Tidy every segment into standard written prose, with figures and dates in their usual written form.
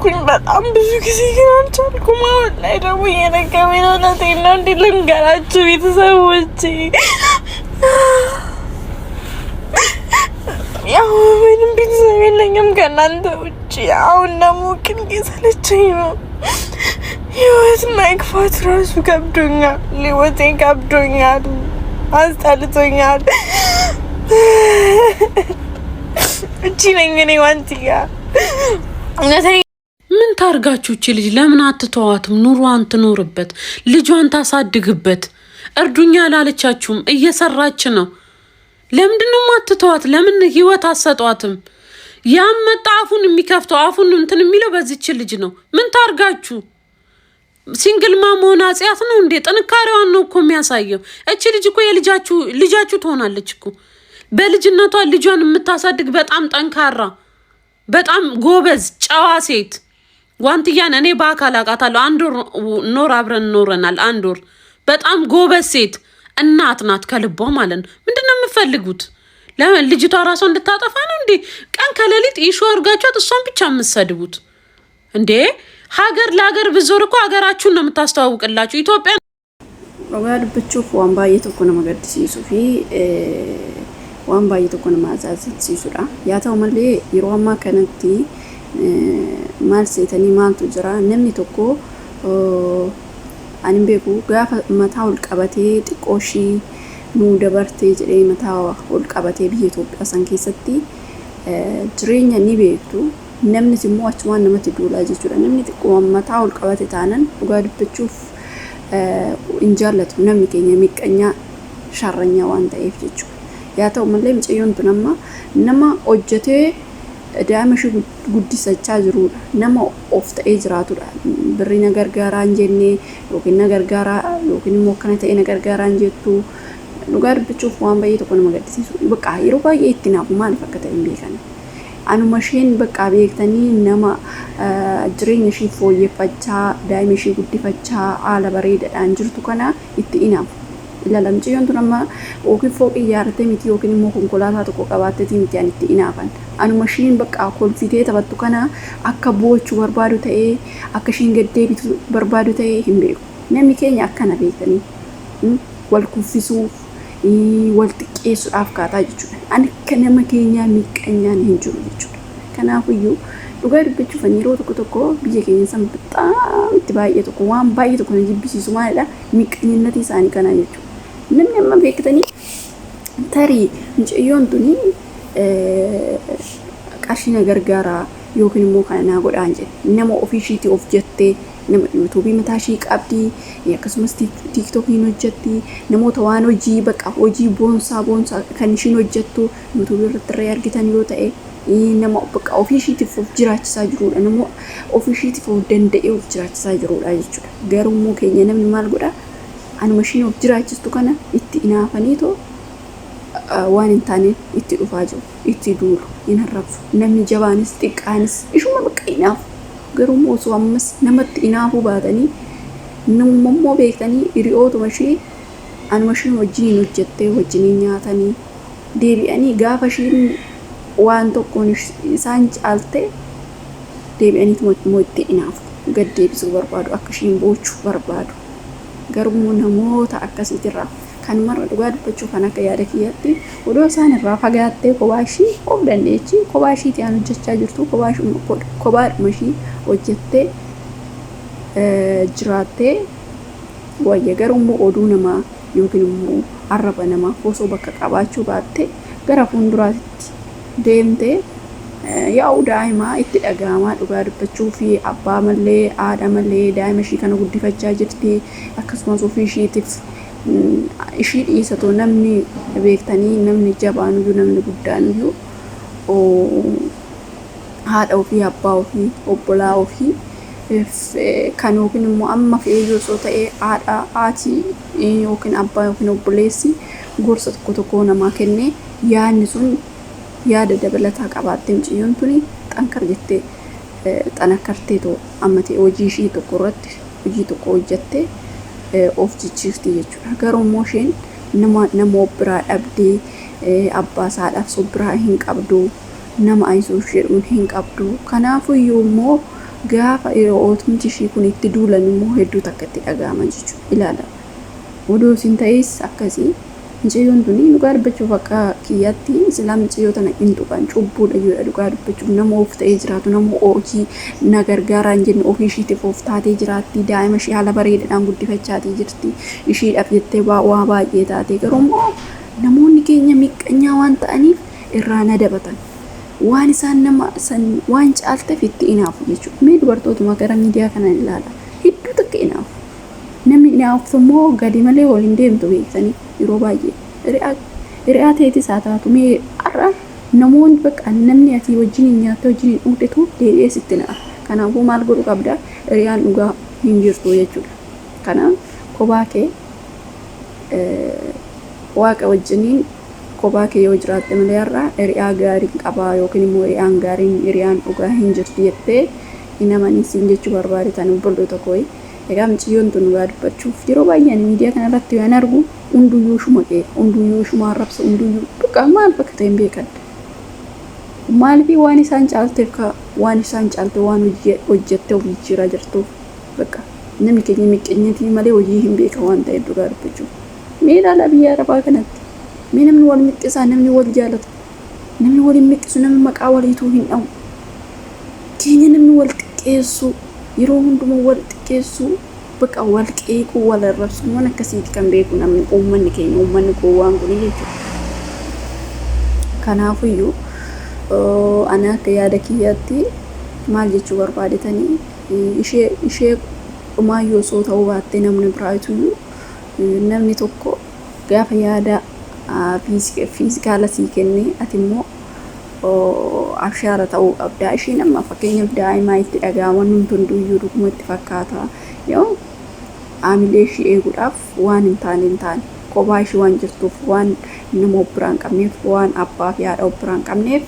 ሞከርኩኝ በጣም ብዙ ጊዜ ግን አልቻልኩም። አሁን ላይ ደግሞ እየደከመኝ ነው። እውነቴን ነው። እንዲህ ልንገራችሁ ቤተሰቦቼ፣ ያው ምንም ቤተሰብ የለኝም ከእናንተ ውጭ። አሁን ደግሞ ግን እየሰለቸኝ ነው። ህይወት መግፋት ራሱ ከብዶኛል። ህይወቴን ከብዶኛል፣ አስጠልቶኛል። እቺ ነኝ እኔ ዋንትያ። ምን ታርጋችሁ? እቺ ልጅ ለምን አትተዋትም? ኑሯን ትኖርበት፣ ልጇን ታሳድግበት። እርዱኛ አላለቻችሁም? እየሰራች ነው። ለምንድን ነው ማትተዋት? ለምን ህይወት አሰጧትም? ያም መጣ አፉን የሚከፍተው አፉን እንትን የሚለው በዚች ልጅ ነው። ምን ታርጋችሁ? Single mom መሆን ኃጢያት ነው እንዴ? ጥንካሬዋን ነው እኮ የሚያሳየው። እቺ ልጅ እኮ የልጃችሁ ልጃችሁ ትሆናለች እኮ። በልጅነቷ ልጇን የምታሳድግ በጣም ጠንካራ፣ በጣም ጎበዝ፣ ጨዋ ሴት ዋንትያን እኔ በአካል አውቃታለሁ። አንድ ወር ኖር አብረን ኖረናል። አንድ ወር። በጣም ጎበዝ ሴት እናት ናት፣ ከልቧ ማለት ነው። ምንድን ነው የምፈልጉት? ለምን ልጅቷ ራሷ እንድታጠፋ ነው እንዴ? ቀን ከሌሊት issue አድርጋችኋት እሷን ብቻ የምትሰድቡት እንዴ? ሀገር ለሀገር ብዞር እኮ ሀገራችሁን ነው የምታስተዋውቅላችሁ ኢትዮጵያ። Dhugaa dubbachuuf waan baay'ee tokko nama gaddisiisuu fi waan baay'ee tokko nama ajaa'ibsiisudha. Yaa ta'u malee yeroo ammaa kanatti maal seetanii maaltu jira, namni tokko ani hin beeku, gaafa mataa ol qabatee xiqqoo ishii nuu dabartee jedhee mataa ol qabatee biyya Itoophiyaa san keessatti jireenya ni beektu, namnis immoo achumaan namatti duulaa jechuudha. Namni xiqqoo mataa ol qabate taanan dhugaa dubbachuuf hin jaallatu, namni keenya miqqanyaa sharranyaa waan ta'eef jechuudha. Yaa ta'u malee mucayyoon tun amma nama hojjetee daa'ima ishee guddisachaa jirudha. Nama of ta'ee jiraatudha. Birrii na gargaaraa hin jenne yookiin na gargaaraa yookiin immoo akkana ta'e na gargaaraa hin jettu. Dhugaa dubbachuuf waan baay'ee tokko nama gaddisiisu. Bakka yeroo baay'ee itti naafu, maaliif akka ta'e hin beekan. Anuma isheen bakka beektanii nama jireenya ishii fooyyeffachaa, daa'ima ishii guddifachaa haala bareedaadhaan jirtu kana itti inaafu. Ilaala, mucayyoon tun amma yookiin fooqii ijaarrattee miti yookiin immoo konkolaataa tokko qabaatteetii miti ani itti inaafan. Anuma ishiin bakka kolfitee taphattu kana akka boochuu barbaadu ta'ee, akka ishiin gad deebitu barbaadu ta'ee hin beeku. Namni keenya akkana beektanii wal kuffisuuf, wal xiqqeessuudhaaf kaataa jechuudha. Ani akka nama keenyaa miqqanyaan hin jiru jechuudha. Kanaafiyyuu dhugaa dubbachuuf ani yeroo tokko tokko biyya keenya san በጣም itti baay'ee tokko waan baay'ee tokko na jibbisiisu maalidha? Miqqanyinnatii isaanii kanaa jechuudha. Namni amma beektanii tarii mucayyoon tuni qarshii na gargaaraa yookiin immoo kana naa godhaa hin jenne, nama ofii ishiitii of jettee, nama yuutuubii mataa ishii qabdi, akkasumas tiiktookiin hojjetti, namoota waan hojii bakka hojii boonsaa boonsaa kan ishiin hojjettu yuutuubii irratti irra argitan yoo ta'e, nama bakka ofii ishiitiif of jiraachisaa jirudha, nama ofii ishiitiif of danda'ee of jiraachisaa jirudha jechuudha. Garuu immoo keenya namni maal godha? Anuma ishiin of jiraachistu kana itti inaafaniitoo waan hin taane itti dhufaa jiru, itti duulu, hin arrabsu. Namni jabaanis xiqqaanis ishuma bakka inaafu. Garuu immoo osoo ammas namatti inaafuu baatanii, namuma immoo beektanii hiriyootuma ishee anuma ishiin wajjiniin hojjettee wajjiniin nyaatanii deebi'anii gaafa ishiin waan tokkoon isaan caalte deebi'aniituma immoo itti inaafu, gad deebisuu barbaadu, akka ishiin boochuu barbaadu. Garuu immoo namoota akkasiitirraa kanumarra dhugaa dubbachuu kan akka yaada kiyyaatti odoo isaan irraa fagaattee kophaa ishii of dandeechi, kophaa ishiitii aan hojjechaa jirtu, kophaadhuma ishii hojjettee jiraattee wayya. Garuu immoo oduu namaa yookiin immoo arraba namaa osoo bakka qabaachuu baatte gara fuulduraatti deemtee, yaa'u daa'imaa itti dhaga'amaa. Dhugaa dubbachuu fi abbaa malee haadha malee daa'ima ishii kana guddifachaa jirti. Akkasumas ofii ishiitiif ishii dhiisatoo namni beektanii namni jabaanuyyuu, namni guddaanuyyuu haadha ofii, abbaa ofii, obbolaa ofii kan yookiin immoo amma fe'ee osoo ta'e haadha, haati yookiin abbaa yookiin obboleessi gorsa tokko tokko namaa kennee yaadni sun yaada dabalataa qabaattee mucayyoon tuni xankar jettee xanakkartee amma ta'e hojii ishii tokko irratti hojii tokko hojjettee of jijjiirti jechuudha. Garuu immoo isheen nama of biraa dhabdee, abbaa isaadhaaf of biraa hin qabdu, nama ayisuuf jedhuun hin qabdu. Kanaafuyyuu immoo Gaafa ootumti ishii kun itti duulan immoo hedduu takka itti dhaga'ama jechuudha. Ilaala. Odoo isin ta'es akkasii mucayyoon tuni dhugaa dubbachuuf akka kiyyaatti silaa mucayyoo tana hin tuqan cubbuudha jechuudha. Dhugaa dubbachuuf nama of ta'ee jiraatu, nama hojii na gargaaraa hin jenne, ofii ishiitiif of taatee jiraatti, daa'ima ishii haala bareedaadhaan guddifachaatii jirti, ishiidhaaf jettee waa baay'ee taate. Garuu immoo namoonni keenya miqqanyaa waan ta'aniif irraa na dabatan. Waan isaan nama san waan caalteef itti inaafu jechuudha. Mee dubartootuma gara miidiyaa kana ilaala. Hedduu takka inaafu. Namni inaaftu immoo gadi malee ol hin deemtu beektanii yeroo baay'ee. Hiriyaa ta'etis haa taatu, mee har'a namoonni bakka namni ati wajjin hin nyaatte, wajjin hin dhugdetu deebi'ee sitti na'a. Kanaafuu maal godhuu qabda? Hiriyaan dhugaa hin jirtu jechuudha. Kanaaf kophaa kee Waaqa wajjiniin kophaa kee yoo jiraatte malee har'a hiriyaa gaariin qabaa yookiin immoo hiriyaan gaariin, hiriyaan dhugaa hin jirti jettee hin amaniin siin jechuu barbaade tan obboloota kooyi. Egaa miciyyoon tun dhugaa dubbachuuf yeroo baay'ee ani miidiyaa kana irratti waan argu hunduyyuu ishuma qeeqa, hunduyyuu ishuma arrabsa, hunduyyuu bakka maal bakka ta'e hin beekan. Maaliif? Waan isaan caalteef, ka waan isaan caalte, waan hojjettee of jijjiiraa jirtuuf. Bakka namni keenya miqqinyatii malee hojii hin beeka waan ta'eef dhugaa dubbachuuf. Mee ilaalaa biyya Arabaa kanatti. Mee namni wal miqqisaa, namni wal jaalata. Namni wal hin miqqisu, namni maqaa waliituu hin dhahu. Keenya namni wal xiqqeessu, yeroo hundumaa wal xiqqeessu, bakka wal qeequu, wal arrabsu, waan akkasiiti kan beeku namni, uummanni keenya, uummanni gowwaan kuni jechuudha. Kanaafuyyuu ani akka yaada kiyyaatti maal jechuu barbaadetanii, ishee dhumaayyuu osoo ta'uu baattee namni biraatuyyuu, namni tokko gaafa yaada fiizikaala sii kennee ati immoo abshaara ta'uu qabda. Ishiin amma fakkeenyaaf daa'imaa itti dhaga'ama, numti hunduyyuu dhuguma itti fakkaata. Yoo haamilee ishii eeguudhaaf waan hin taane hin taane, kophaa ishii waan jirtuuf, waan nama of biraa hin qabneef, waan abbaa fi haadha of biraa hin qabneef,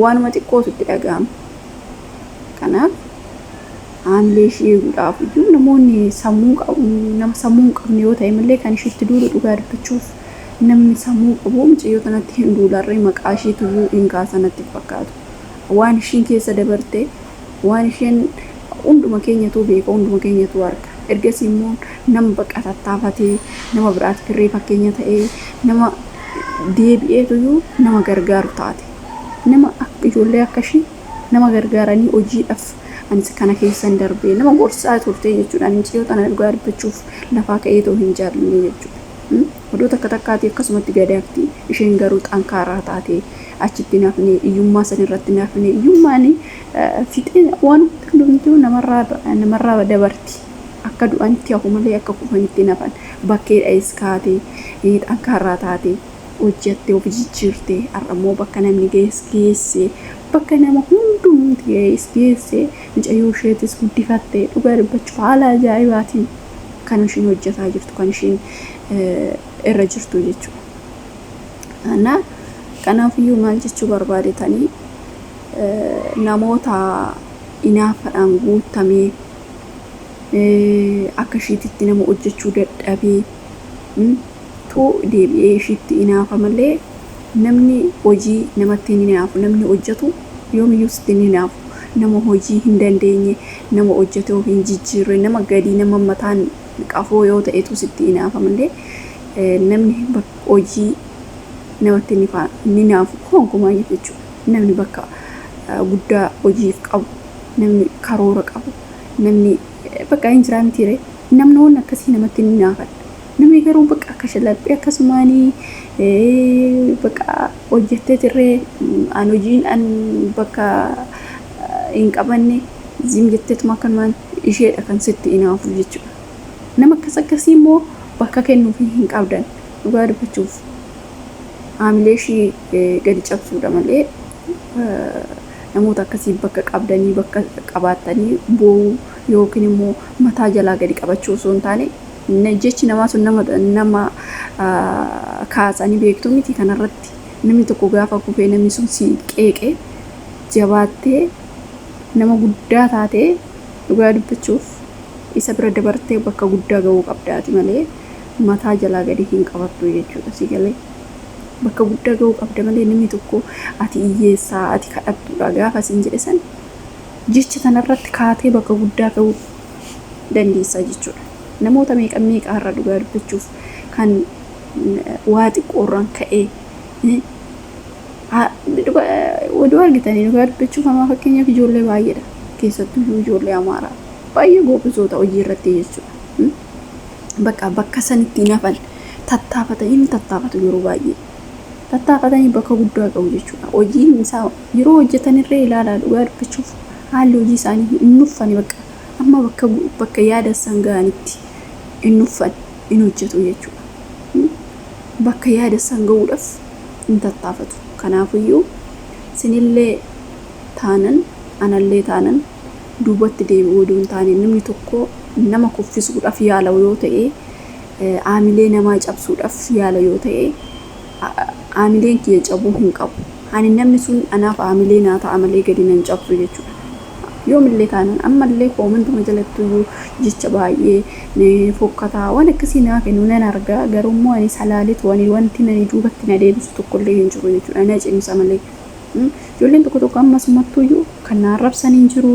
waanuma xiqqootu itti dhaga'ama. Kanaaf haamilee ishii eeguudhaaf iyyuu namoonni sammuu qabu, nama sammuu hin qabne yoo ta'e malee kan ishiitti duulu, dhugaa dubbachuuf namni sammuu qabu mucayyoo tanatti hin duularree, maqaa ishiituyyuu hin kaasanatti fakkaatu. Waan ishiin keessa dabarte, waan isheen hunduma keenyatu beeka, hunduma keenyatu arga. Ergasii immoo nama bakka tattaafatee nama biraatti firree fakkeenya ta'ee, nama deebi'eetuyyuu nama gargaaru taate. Nama ijoollee akka ishii nama gargaaranii hojiidhaaf anis kana keessan darbee nama gorsaa turte jechuudha. Mucayyoo tana dhugaa dubbachuuf lafaa ka'eetoo hin jaallanne jechuudha. Oduu takka takkaati akkasumatti gadaafti. Isheen garuu xankaaraa taate, achitti nafne, hiyyummaa san irratti nafne. Hiyyummaan fixee waan hundumtuu namarraa dabarti. Akka du'anitti hafu malee akka kufanitti nafan. Bakkee dha'es kaate, xankaaraa taate, hojjatte, of jijjiirte, har'a immoo bakka namni geesse geesse, bakka nama hundumti geesse geesse, mucayyoo isheetis guddifatte. Dhugaa dubbachuuf haala ajaa'ibaatiin kan ishiin hojjetaa jirtu, kan ishiin irra jirtu jechuudha. Na kanaafiyyuu maal jechuu barbaadetanii, namoota inaafaadhaan guutamee akka ishiititti nama hojjechuu dadhabee tu deebi'ee ishiitti inaafa malee namni hojii namatti hin inaafu. Namni hojjetu yoomiyyuu sitti hin inaafu. Nama hojii hin dandeenye, nama hojjetee of hin jijjiirre, nama gadii, nama mataan qafoo yoo ta'etu sitti inaafa malee namni hojii namatti hin inaafu gonkumaa jechuudha. Namni bakka guddaa hojiif qabu, namni karoora qabu, namni bakka hin jiraa mitiire, namni akkasii namatti hin inaafan. Namni garuu bakka akka shalaphee akkasumaanii bakka hojjettee tirree an hojiin an bakka hin qabanne zim jetteetuma akkanumaan isheedha kan sitti inaafu jechuudha. Nama akkas akkasii immoo bakka kennuufii hin qabdan dhugaa dubbachuuf. Haamilee ishii gadi cabsuudha malee namoota akkasii bakka qabdanii, bakka qabaattanii boo'uu yookiin immoo mataa jalaa gadi qabachuu osoo hin taane, jechi namaa sun nama kaasanii beektu miti. Kanarratti namni tokko gaafa kufee namni sun si qeeqee, jabaattee nama guddaa taatee dhugaa dubbachuuf isa bira dabartee bakka guddaa ga'uu qabdaati malee mataa jalaa gadi hin qabattu jechuudha. Si galee, bakka guddaa ga'uu qabda malee namni tokko ati hiyyeessaa, ati kadhattuudha gaafa siin jedhe san Jecha tanarratti kaatee bakka guddaa ga'uu dandeessaa jechuudha. Namoota meeqa meeqa har'a dhugaa dubbachuuf kan waa xiqqoorraan ka'ee oduu argitanii dhugaa dubbachuuf amma fakkeenyaaf ijoollee baay'eedha. Keessattuu ijoollee Amaaraa baay'ee goobizoota hojii irratti jechuudha. Bakka bakka sanitti hin hafan tattaafatanii hin tattaafatu yeroo baay'ee. Tattaafatanii bakka guddaa qabu jechuudha. Hojiin isaa yeroo hojjetanirree ilaalaa dhugaa dubbachuuf haalli hojii isaanii hin nuffani bakka amma bakka bakka yaada isaan ga'anitti hin nuffan hin hojjetu jechuudha. Bakka yaada isaan ga'uudhaaf hin tattaafatu. Kanaafiyyuu sinillee taanan anallee taanan duubatti deebi'uu odoo hin taane namni tokko nama kuffisuudhaaf yaala yoo ta'e aamilee namaa cabsuudhaaf yaala yoo ta'e aamileen kiyya cabuu hin qabu. Ani namni sun anaaf aamilee naa ta'a malee gadi nan cabsu jechuudha. Yoomillee taanan ammallee koomantuma jalattuyyuu jecha baay'ee fokkataa waan akkasii naa kennu nan argaa garuu immoo ani salaaletu ani wanti nani duubatti na deebisu tokkollee hin jiru jechuudha. Na cimsa malee. Ijoolleen tokko tokko ammasumattuyyuu kan na arrabsan hin jiru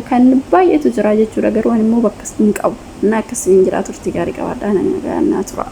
kan baay'eetu jira jechuudha garuu ani immoo bakka hin qabu. Na akkasiin jira turtii gaarii qabaadhaa nan nagaa naa tura.